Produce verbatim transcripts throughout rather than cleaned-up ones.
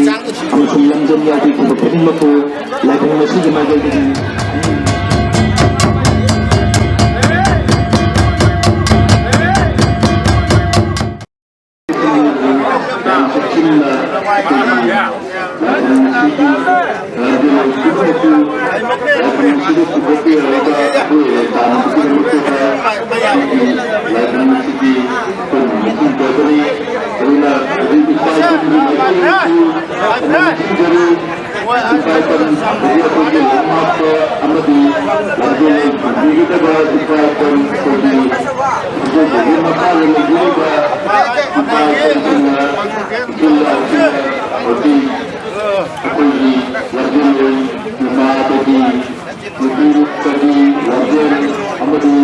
ꯑꯃꯁꯨꯡ ꯂꯝꯖꯤꯡ ꯌꯥꯎꯕꯤꯈꯤꯕ ꯈꯨꯗꯤꯡꯃꯛꯄꯨ ꯂꯥꯏꯕꯨꯡ ꯑꯁꯤꯒꯤ ꯃꯥꯏꯀꯩꯗꯒꯤ ꯁꯤꯐꯥꯏ ꯄꯟ ꯑꯩꯈꯣꯏꯒꯤ ꯂꯝꯉꯥꯛꯄ ꯑꯃꯗꯤ ꯂꯝꯖꯦꯜ ꯄꯨꯕꯤꯒꯗꯕ ꯁꯤꯐꯥꯏ ꯄꯟ ꯑꯩꯈꯣꯏꯒꯤ ꯍꯧꯖꯤꯛ ꯃꯈꯥꯗ ꯂꯩꯕꯤꯔꯤꯕ ꯁꯤꯐꯥꯏ ꯄꯟꯁꯤꯡꯅ ꯏꯆꯤꯜ ꯏꯅꯥꯎꯁꯤꯡꯅ ꯍꯧꯖꯤꯛ ꯑꯩꯈꯣꯏꯒꯤ ꯂꯝꯖꯦꯜ ꯏꯃꯥꯗꯒꯤ ꯅꯨꯄꯤꯔꯨꯞꯇꯒꯤ ꯂꯝꯖꯦꯜ ꯑꯃꯗꯤ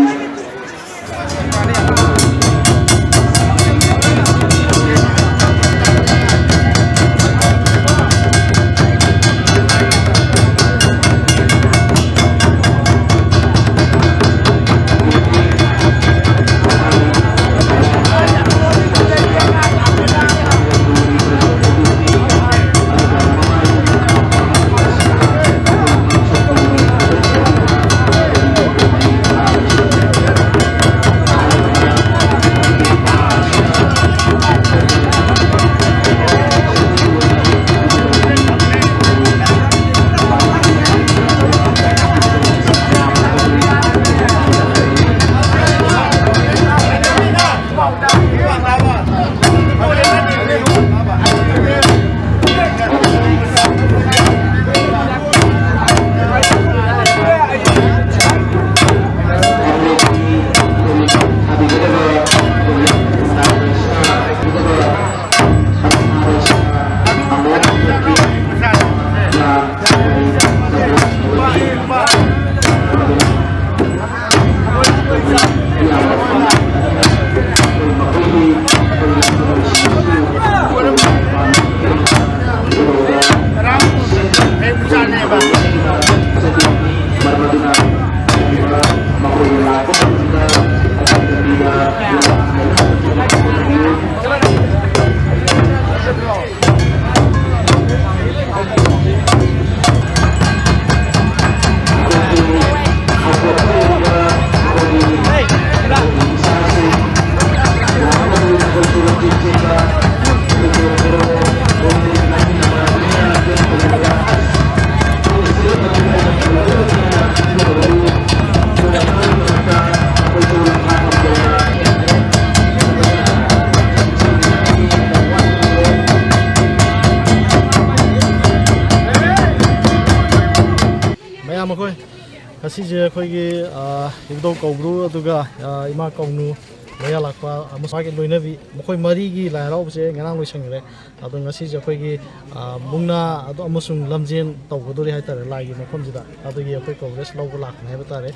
ꯁꯤꯁꯦ ꯑꯩꯈꯣꯏꯒꯤ, ꯑ, ꯏꯕꯨꯙꯧ ꯀꯧꯕ꯭ꯔꯨ, ꯑꯗꯨꯒ, ꯑ, ꯏꯃꯥ ꯀꯧꯅꯨ, ꯃꯌꯥ ꯂꯥꯛꯄ, ꯑꯃꯁꯨꯡ ꯃꯥꯒꯤ ꯂꯣꯏꯅꯕꯤ, ꯃꯈꯣꯏ ꯃꯔꯤꯒꯤ ꯂꯥꯏ ꯍꯔꯥꯎꯕꯁꯦ ꯉꯔꯥꯡ ꯂꯣꯏꯁꯟꯈ꯭ꯔꯦ꯫ ꯑꯗꯣ ꯉꯁꯤꯁꯦ ꯑꯩꯈꯣꯏꯒꯤ, ꯑ, ꯃꯨꯛꯅꯥ ꯑꯗꯣ ꯑꯃꯁꯨꯡ ꯂꯝꯖꯦꯟ ꯇꯧꯒꯗꯣꯔꯤ ꯍꯥꯏꯇꯥꯔꯦ, ꯂꯥꯏꯒꯤ ꯃꯐꯝꯁꯤꯗ꯫ ꯑꯗꯨꯒꯤ ꯑꯩꯈꯣꯏ ꯀꯣꯡꯒ꯭ꯔꯦꯁ ꯂꯧꯕ ꯂꯥꯛꯄꯅꯦ ꯍꯥꯏꯕ ꯇꯥꯔꯦ꯫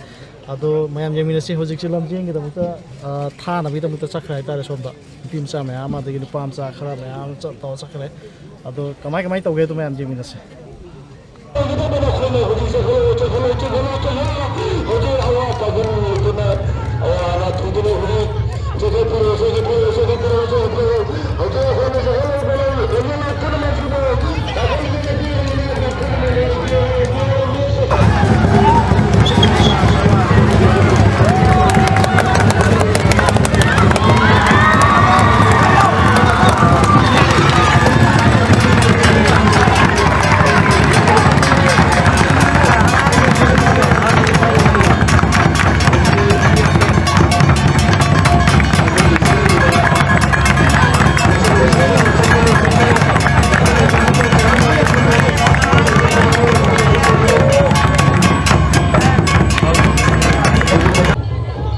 ꯑꯗꯣ ꯃꯌꯥꯝ ꯌꯦꯡꯃꯤꯟꯅꯁꯤ꯫ ꯍꯧꯖꯤꯛꯁꯦ ꯂꯝꯖꯦꯟꯒꯤꯗꯃꯛꯇ, ꯑ, ꯊꯥꯅꯕꯒꯤꯗꯃꯛꯇ ꯆꯠꯈ꯭ꯔꯦ ꯍꯥꯏꯇꯥꯔꯦ꯫ ꯁꯣꯝꯗ ꯅꯨꯄꯤ ꯃꯆꯥ ꯃꯌꯥꯝ, ꯑꯗꯒꯤ ꯅꯨꯄꯥ ꯃꯆꯥ ꯈꯔ ꯃꯌꯥꯝ ꯆꯠ-, ꯇꯧꯔ ꯆꯠꯈ꯭ꯔꯦ꯫ ꯑꯗꯣ ꯀꯃꯥꯏ ꯀꯃꯥꯏ ꯇꯧꯒꯦ, ꯑꯗꯨ ꯃꯌꯥꯝ ꯌꯦꯡꯃꯤꯟꯅꯁꯤ꯫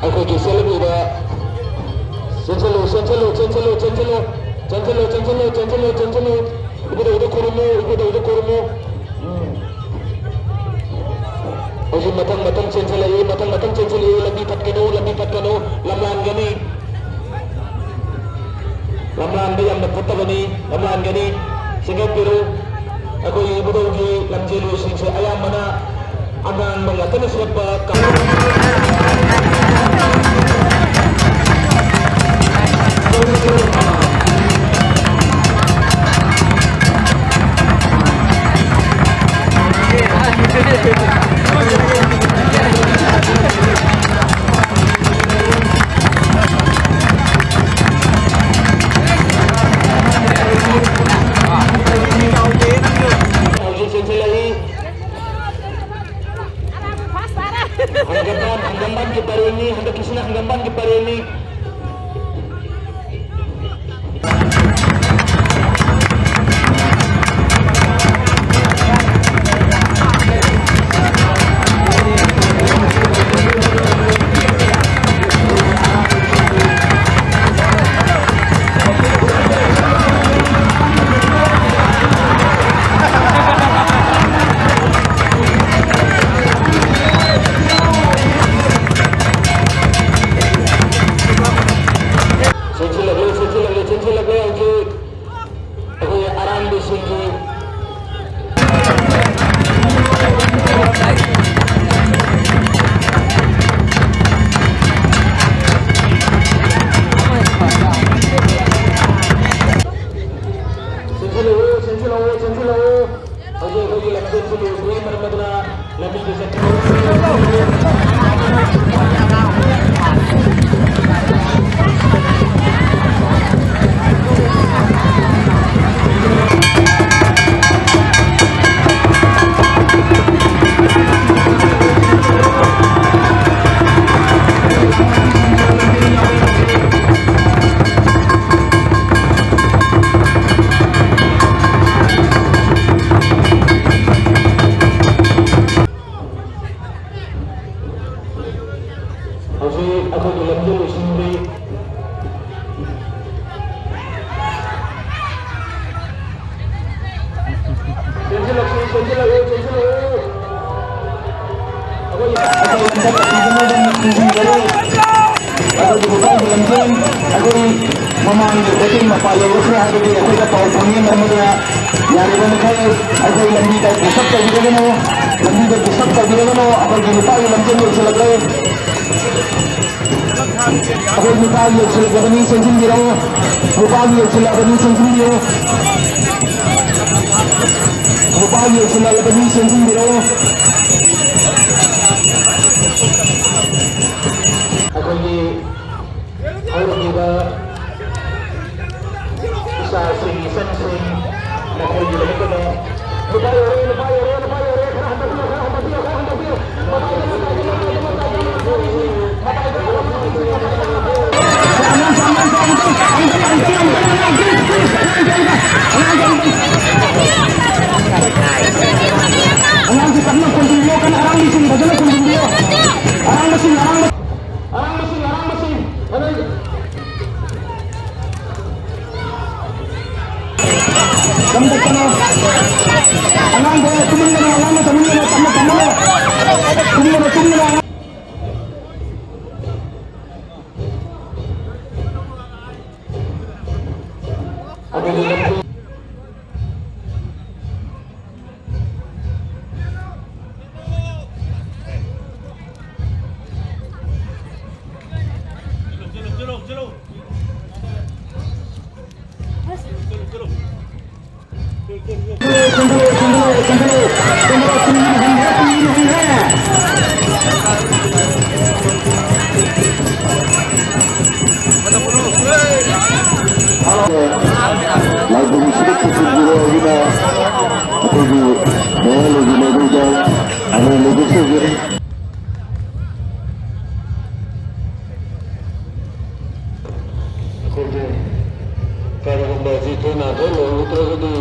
ꯑꯩꯈꯣꯏꯒꯤ ꯆꯦꯜꯂꯛꯂꯤꯕ, ꯆꯦꯟꯁꯤꯜꯂꯨ, ꯆꯦꯟꯁꯤꯜꯂꯨ, ꯆꯦꯟꯁꯤꯜꯂꯨ, ꯆꯦꯟꯁꯤꯜꯂꯨ, ꯆꯦꯟꯁꯤꯜꯂꯨ, ꯆꯦꯟꯁꯤꯜꯂꯨ, ꯆꯦꯟꯁꯤꯜꯂꯨ, ꯆꯦꯟꯁꯤꯜꯂꯨ, ꯏꯕꯨꯙꯧꯗ ꯈꯨꯔꯨꯝꯃꯨ, ꯏꯕꯨꯙꯧꯗ ꯈꯨꯔꯨꯝꯃꯨ꯫ ꯎꯝ꯫ ꯍꯧꯖꯤꯛ ꯃꯊꯪ ꯃꯊꯪ ꯆꯦꯟꯁꯤꯜꯂꯛꯏ, ꯃꯊꯪ ꯃꯊꯪ ꯆꯦꯟꯁꯤꯜꯂꯛꯏ, ꯂꯝꯕꯤ ꯊꯠꯀꯅꯨ, ꯂꯝꯕꯤ ꯊꯠꯀꯅꯨ, ꯂꯝꯂꯥꯟꯒꯅꯤ꯫ ꯂꯝꯂꯥꯟꯕ ꯌꯥꯝꯅ ꯐꯠꯇꯕꯅꯤ, ꯂꯝꯂꯥꯟꯒꯅꯤ꯫ ꯆꯤꯡꯈꯠꯄꯤꯔꯨ꯫ ꯑꯩꯈꯣꯏꯒꯤ ꯏꯕꯨꯙꯧꯒꯤ ꯂꯝꯖꯦꯜꯂꯣꯏꯁꯤꯡꯁꯦ ꯑꯌꯥꯝꯕꯅ ꯑꯉꯥꯡꯕ ꯉꯥꯛꯇꯅ ꯁꯦꯠꯄ ꯀꯥꯡꯕꯨ꯫ ꯍꯧꯖꯤꯛ ꯆꯦꯟꯁꯤꯜꯂꯛꯏ꯫ ꯍꯪꯒꯥꯝꯕꯥꯟ, ꯍꯪꯒꯥꯝꯕꯥꯟꯒꯤ ꯄꯔꯦꯡꯅꯤ, ꯍꯟꯗꯛꯀꯤꯁꯤꯅ ꯍꯪꯒꯥꯝꯕꯥꯟꯒꯤ ꯄꯔꯦꯡꯅꯤ꯫ ꯍꯧꯖꯤꯛ ꯑꯩꯈꯣꯏꯒꯤ ꯂꯝꯖꯦꯜ ꯂꯣꯏꯁꯤꯟꯈ꯭ꯔꯦ꯫ ꯆꯦꯟꯁꯤꯜꯂꯛꯁꯤ, ꯆꯦꯟꯁꯤꯜꯂꯛꯎ, ꯆꯦꯟꯁꯤꯜꯂꯛꯎ꯫ ꯑꯩꯈꯣꯏ ꯑꯩꯈꯣꯏ ꯍꯟꯗꯛ ꯁꯤꯖꯟ ꯑꯗꯨꯝ ꯊꯤꯡꯖꯤꯟꯖꯔꯤ꯫ ꯑꯩꯈꯣꯏꯒꯤ ꯃꯊꯪꯒꯤ ꯂꯝꯖꯦꯜ ꯑꯩꯈꯣꯏ ꯃꯃꯥꯡꯒꯤ ꯀꯩꯊꯦꯜ ꯃꯄꯥ ꯌꯧꯔꯛꯈ꯭ꯔꯦ ꯍꯥꯏꯕꯗꯤ ꯑꯩꯈꯣꯏꯗ ꯄꯥꯎ ꯐꯪꯉꯤ꯫ ꯃꯔꯝ ꯑꯗꯨꯅ ꯌꯥꯔꯤꯕ ꯃꯈꯩ ꯑꯩꯈꯣꯏ ꯂꯝꯕꯤꯗ ꯗꯤꯁꯇꯔꯕ ꯇꯧꯕꯤꯔꯒꯅꯨ, ꯂꯝꯕꯤꯗ ꯗꯤꯁꯇꯔꯕ ꯇꯧꯕꯤꯔꯒꯅꯨ꯫ ꯑꯩꯈꯣꯏꯒꯤ ꯅꯨꯄꯥꯒꯤ ꯂꯝꯖꯦꯜ ꯂꯣꯏꯁꯤꯜꯂꯛꯂꯦ꯫ ꯑꯩꯈꯣꯏ ꯅꯨꯄꯥꯒꯤ ꯌꯧꯁꯤꯜꯂꯛꯂꯕꯅꯤ, ꯆꯦꯟꯁꯤꯟꯕꯤꯔꯛꯎ꯫ ꯅꯨꯄꯥꯒꯤ ꯌꯧꯁꯤꯜꯂꯛꯂꯕꯅꯤ, ꯆꯦꯟꯁꯤꯟꯕꯤꯔꯛꯎ꯫ ꯅꯨꯄꯥꯒꯤ ꯌꯧꯁꯤꯜꯂꯛꯂꯕꯅꯤ, ꯆꯦꯟꯁꯤꯟꯕꯤꯔꯛꯎ꯫ ꯑꯩꯈꯣꯏꯒꯤ ꯍꯧꯔꯛꯂꯤꯕ ꯏꯆꯥꯁꯤꯡ, ꯏꯆꯟꯁꯤꯡ, ꯃꯈꯣꯏꯒꯤꯗꯃꯛꯇꯗ ꯅꯨꯄꯥ ꯌꯧꯔꯦ, ꯅꯨꯄꯥ ꯌꯧꯔꯦ, ꯅꯨꯄꯥ ꯌꯧꯔꯦ, ꯈꯔ ꯍꯟꯗꯣꯛꯄꯤꯌꯨ, ꯈꯔ ꯍꯟꯗꯣꯛꯄꯤꯌꯨ, ꯈꯔ ꯍꯟꯗꯣꯛꯄꯤꯌꯨ, ꯅꯨꯄꯥ ꯌꯧꯔꯦ, ꯅꯨꯄꯥ ꯌꯧꯔꯦ, ꯅꯨꯄꯥ ꯌꯧꯔꯦ, ꯅꯨꯄꯥ ꯌꯧꯔꯦ, ꯅꯨꯄꯥ ꯌꯧꯔꯦ꯫ ꯑꯉꯥꯡꯁꯤ ꯀꯟꯅ ꯈꯣꯟꯖꯤꯟꯕꯤꯌꯣ, ꯀꯟꯅ ꯑꯔꯥꯡꯕꯤꯁꯤꯡ ꯐꯖꯅ ꯈꯣꯟꯖꯤꯟꯕꯤꯌꯣ꯫ ꯑꯔꯥꯡꯕꯁꯤꯡ, ꯑꯔꯥꯡꯕ-, ꯑꯔꯥꯡꯕꯁꯤꯡ, ꯑꯔꯥꯡꯕꯁꯤꯡ꯫ ꯑꯗꯩ ꯀꯝꯗꯧꯕꯅꯣ? ꯑꯉꯥꯡꯗꯣ ꯇꯨꯝꯍꯟꯒꯅꯨ, ꯑꯉꯥꯡꯗꯣ ꯇꯨꯝꯍꯟꯒꯅꯨ, ꯇꯞꯅ ꯇꯨꯝꯍꯜꯂꯣ꯫ ꯇꯨꯝꯒꯅꯨ, ꯇꯨꯝꯒꯅꯨ꯫ ꯑꯗꯨꯒꯤ ꯂꯝꯕꯤ ꯂꯥꯏꯕ꯭ꯔꯦꯔꯤꯁꯤꯗ ꯄꯨꯁꯤꯟꯕꯤꯔꯣ ꯍꯥꯏꯗꯨꯅ ꯑꯩꯈꯣꯏꯒꯤ ꯃꯌꯥꯏꯂꯣꯏꯒꯤ ꯂꯩꯉꯣꯏꯗ ꯑꯍꯣꯡꯕ ꯇꯧꯖꯔꯤ꯫ ꯑꯩꯈꯣꯏꯒꯤ ꯀꯔꯤꯒꯨꯝꯕ ꯍꯧꯖꯤꯛ ꯑꯩꯈꯣꯏ ꯅꯥꯊꯣꯛ ꯂꯣꯏꯍꯧꯗ꯭ꯔꯒꯗꯤ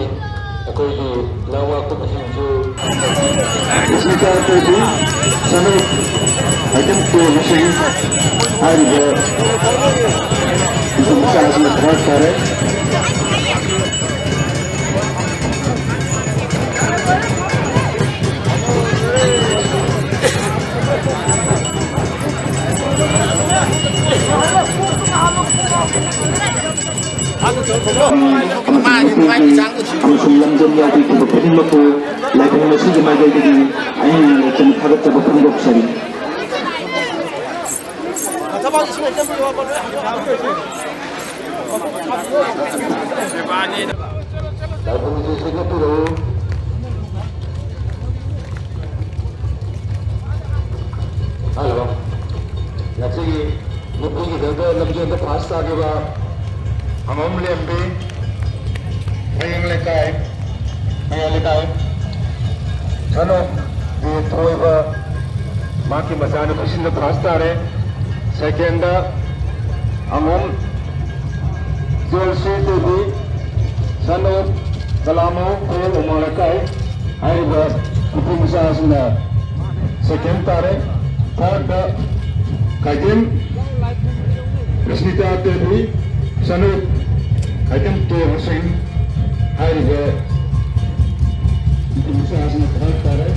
ꯑꯩꯈꯣꯏꯒꯤ ꯂꯥꯡ ꯋꯥꯛꯄ ꯃꯁꯤꯡꯁꯨ ꯁꯤꯗ ꯑꯩꯈꯣꯏꯒꯤ ꯁꯅꯨ ꯑꯥꯏꯇꯦꯝ ꯇꯣꯜ ꯍꯨꯁꯦꯟ ꯍꯥꯏꯔꯤꯕ ꯅꯨꯄꯤ ꯃꯆꯥ ꯑꯁꯤꯅ ꯊꯥꯔꯠ ꯇꯥꯔꯦ꯫ ꯑꯃꯁꯨꯡ ꯂꯝꯖꯦꯜ ꯌꯥꯎꯕꯤꯈꯤꯕ ꯈꯨꯗꯤꯡꯃꯛꯄꯨ ꯂꯥꯏꯕꯨꯡ ꯑꯁꯤꯒꯤ ꯃꯥꯏꯀꯩꯗꯒꯤ ꯑꯍꯤꯡ ꯂꯩꯇꯅ ꯊꯥꯒꯠꯆꯕ ꯐꯣꯡꯗꯣꯛꯆꯔꯤ꯫ ꯂꯥꯏꯕꯨꯡꯁꯤ ꯁꯤꯒꯠꯄꯤꯔꯛꯎ꯫ ꯍꯜꯂꯣ꯫ ꯉꯁꯤꯒꯤ ꯅꯨꯄꯤꯒꯤꯗ ꯂꯝꯖꯦꯜꯗ ꯐꯥꯔꯁ ꯇꯥꯈꯤꯕ ꯑꯉꯝ ꯂꯦꯝꯕꯤ, ꯐꯌꯦꯡ ꯂꯩꯀꯥꯏ, ꯐꯌꯦꯡ ꯂꯩꯀꯥꯏ, ꯁꯅꯣꯞ ꯊꯣꯏꯕ, ꯃꯍꯥꯛꯀꯤ ꯃꯆꯥꯅꯨꯄꯤꯁꯤꯡꯗ ꯐꯥꯔꯁ ꯇꯥꯔꯦ꯫ ꯁꯦꯀꯦꯟꯗ ꯑꯉꯝ ꯖꯣꯜꯁꯤ ꯇꯦꯕꯤ, ꯁꯅꯣꯞ ꯀꯂꯥꯃꯧ, ꯐꯌꯦꯡ ꯎꯃꯥ ꯂꯩꯀꯥꯏ꯫ ꯍꯥꯏꯔꯤꯕ ꯅꯨꯄꯤ ꯃꯆꯥꯁꯤꯡꯅ ꯁꯦꯀꯦꯟ ꯇꯥꯔꯦ꯫ ꯊꯥꯔꯠꯇ ꯀꯥꯏꯇꯦꯝ ꯔꯁꯃꯤꯇꯥ ꯇꯦꯕꯤ, ꯁꯅꯨ ꯀꯥꯏꯇꯦꯝ ꯇꯣ ꯍꯨꯁꯦꯟ ꯍꯥꯏꯔꯤꯕ ꯅꯨꯄꯤ ꯃꯆꯥꯁꯤꯅ ꯊꯥꯔꯠ ꯇꯥꯔꯦ꯫